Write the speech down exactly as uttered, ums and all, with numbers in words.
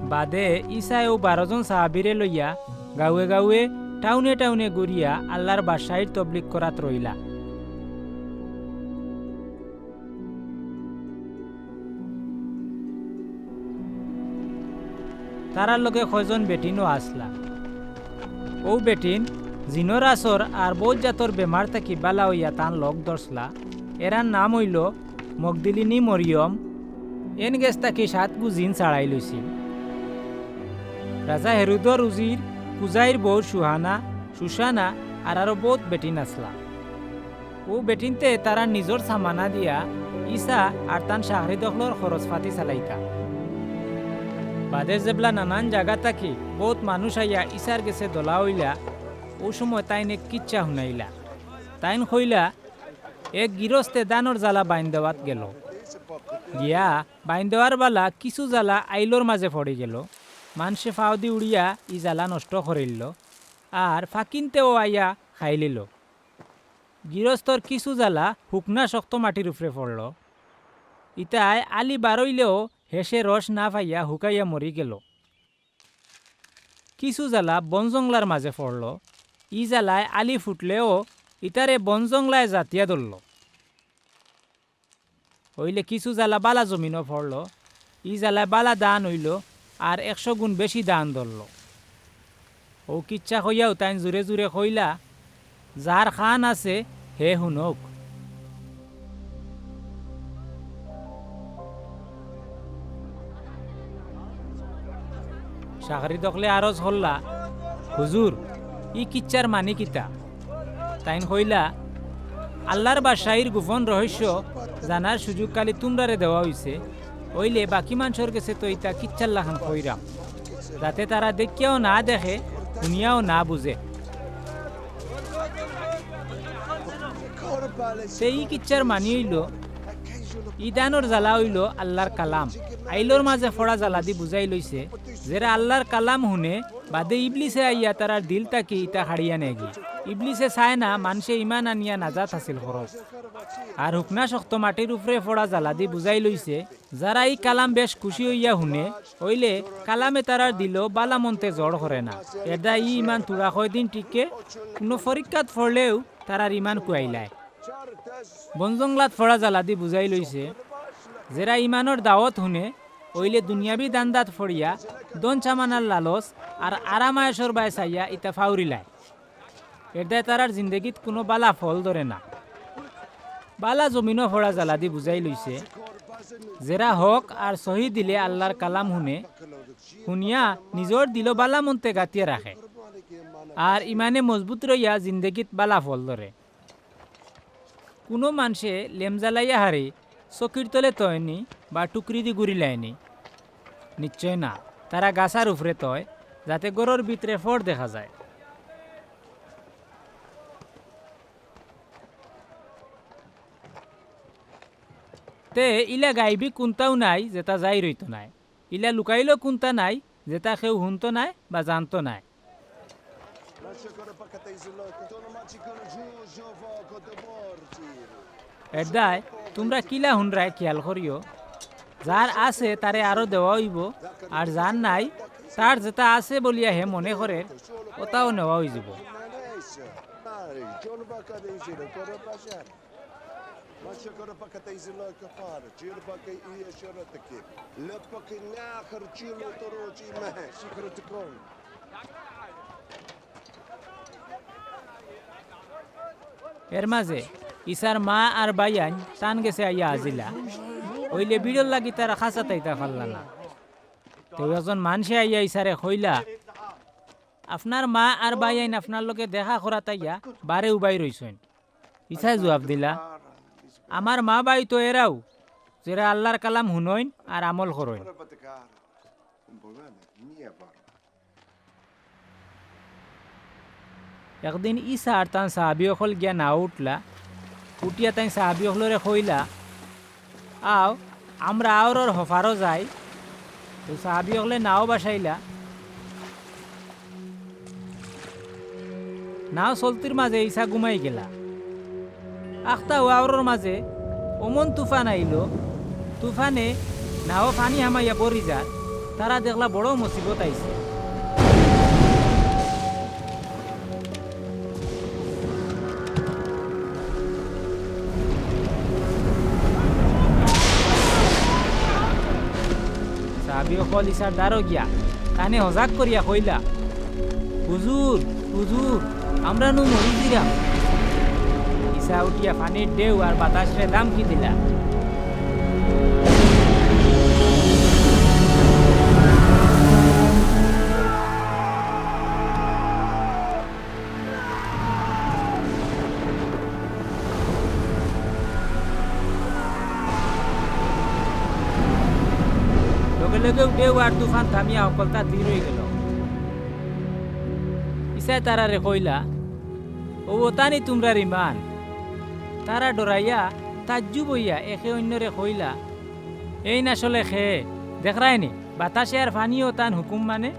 বাদে ইছায় অউ বারো জন সাহাবিরে লইয়া গাউয়ে গাউয়ে, টাউনে টাউনে ঘুরিয়া আল্লার বাদশাইর তবলিগ করাত রইলা। তারার লগে কয়জন বেটিনও আছলা। অউ বেটিন জিনর আসর আর বউত জাতর বেমার থাকি বালা অইয়া তান লগ ধরছলা। এরার নাম অইলো মগদিলিনী মরিয়ম। এন গেছ থাকি সাতগু জিন ছাড়াই লইছিল। রাজা হেরুদর উজির কুজাইর বউ সুহানা, সুসানা আর আরো বউত বেটিন আছলা। অউ বেটিন্তে তারার নিজর সামানা দিয়া ইছা আর তান সাগরিদ অকলর খরচ-ফাতি চালাইতা। বাদে যেবলা নানান জাগা থাকি বউত মানুষ আইয়া ইছার গেছে দলা অইলা, অউ সময় তাইন এক কিচ্ছা হুনাইলা। তাইন কইলা, এক গিরস্তে ধানর জালা বাইন দেওয়াত গেলো। গিয়া বাইন দেওয়ার বালা কিছু জালা আইলর মাজে পড়িগেলো। মানষে ফাওদি উড়িয়া ই জালা নষ্ট করিলিলো, আর ফাকিন্তেও আইয়া খাইলিলো। গিরস্তর কিছু জালা হুকনা শক্ত মাটির উপরে পড়লো। ইতায় আলি বারইলেও হেষে রস না পাইয়া হুকাইয়া মরিগেলো। কিছু জালা বন-জংলার মাজে পড়লো। ই জালায় আলি ফুটলেও ইতারে বন-জংলায় জাতিয়া ধরলো। অইলে কিছু জালা বালা জমিনো পড়লো। ই জালায় বালা ধান অইলো, আর একশো গুণ বেশি ধান ধরলো। অউ কিচ্ছা কইয়াউ তাইন জুরে জুরে কইলা, "যার কান আছে, হে হুনউক।" সাগরিদ অকলে আরজ করলা, "হুজুর, ই কিচ্ছার মানি কিতা?" তাইন কইলা, "আল্লার বাদশাইর গোপন রহস্য জানার সুযোগ খালি তুমরারে দেওয়া অইছে, অইলে বাকি মানষর গেছে তো ইতা কিচ্ছার লাখান কইরাম, যাতে তারা দেখিয়াও না দেখে, হুনিয়াও না বুঝে।" তে ই কিচ্ছার মানি অইলো, ই ধানর জালা অইলো আল্লার কালাম। আইলর মাজে পড়া জালাদি বুঝাইল অইছে, যেরা আল্লার কালাম হুনে, বাদে ইবলিসে আইয়া তারার দিল থাকি ইতা কাড়িয়া নেয়গি। ইবলিসে চায় না মানষে ইমান আনিয়া নাজাত হাসিল করউক। আর হুকনা শক্ত মাটির উপরে পড়া জালাদি বুঝাইল অইছে, যারা ই কালাম বেশ খুশি অইয়া হুনে, অইলে কালামে তারার দিলো বালা মন্তে জড় করে না। এরদায় ই ইমান থুড়া কয়দিন টিকে, কুনু পরীক্ষাত পড়লেউ তারার ইমান কুয়াইলায়। বন-জংলাত পড়া জালাদি বুঝাইল অইছে, যেরা ইমানর দাওয়াত হুনে, অইলে দুনিয়াবি ধান্দাত পড়িয়া ধন-সামানার লালচ আর আরাম-আয়েশর বায় চাইয়া ইতা ফাউরিলায়। এরদায় তারার জিন্দেগিত কুনু বালা ফল ধরে না। বালা জমিনো পড়া জালাদি বুঝাইল অইছে, যেরা হক আর সহি দিলে আল্লার কালাম হুনে, হুনিয়া নিজর দিলো বালা মন্তে গাতিয়া রাখে, আর ইমানে মজবুত রইয়া জিন্দেগিত বালা ফল ধরে। কুনু মানষে লেম জ্বালাইয়া হারি চকির তলে তয়নি বা টুকরিদি গুরিলায়নি? নিশ্চয় না, তারা গাছার উপরে তয়, যাতে ঘরর ভিতরে ফড় দেখা যায়। তে ইলা গাইবি কুন্তাও নাই যেতা জাইর অইতো নায়, ইলা লুকাইলো কুন্তা নাই যেতা কেউ হুনতো নায় বা জানতো নায়। এরদায় তুমরা কিলা হুনরায় খিয়াল করিও, যার আছে তারে আরো দেওয়া অইবো, আর যার নাই, তার যেতা আছে বলিয়া হে মনে করের, অতাও নেওয়া অইযিবো। এর মাঝে ইছার মা আর ভাইয়াইন তান গেছে আইয়া আজিলা। অইলে ভিড়র লাগি তারা খাঁচাত আইতা পারলা না। তেউ একজন মানষে আইয়া ইছারে কইলা, "আপনার মা আর ভাইয়াইন আপনার লগে দেখা করাত আইয়া বারে উবাই রইছইন।" ইছায় জুয়াব দিলা, "আমার মা ভাই তো এরাউ, যেরা আল্লার কালাম হুনইন আর আমল করইন।" একদিন ইছা আর তান সাহাবি অকল গিয়া নাও উঠলা। উঠিয়া তাইন সাহাবি অকলরে কইলা, "আও, আমরা আওরর হফারো যাই।" তো সাহাবি অকলে নাও বাসাইলা। নাও চলতির মাঝে ইছা ঘুমাই গেলা। আখতা আওরর মাঝে অমন তুফান আইলো, তুফানে নাও পানি হামাইয়া ভরি যার। তারা দেখলা বড় মুসিবত আইছে। সাহাবী অকল ইছার দ্বারো গিয়া তানে হজাগ করিয়া কইলা, "হুজুর, হুজুর, আমরা নু মরি যিরাম।" ইছা উঠিয়া পানির ঢেউ আর বাতাসরে ধমকি দিলা। লগে লগেউ ঢেউ আর তুফান থামিয়া হকলতা থির অইগেল। ইছায় তারারে কইলা, "অউ অতানি তুমরার ইমান।" তারা ডরাইয়া, তাজ্জুব অইয়া একে অইন্যরে কইলা, "এইন আসলে কে? দেখরায়নি, বাতাসে আর পানিও তান হুকুম মানে।"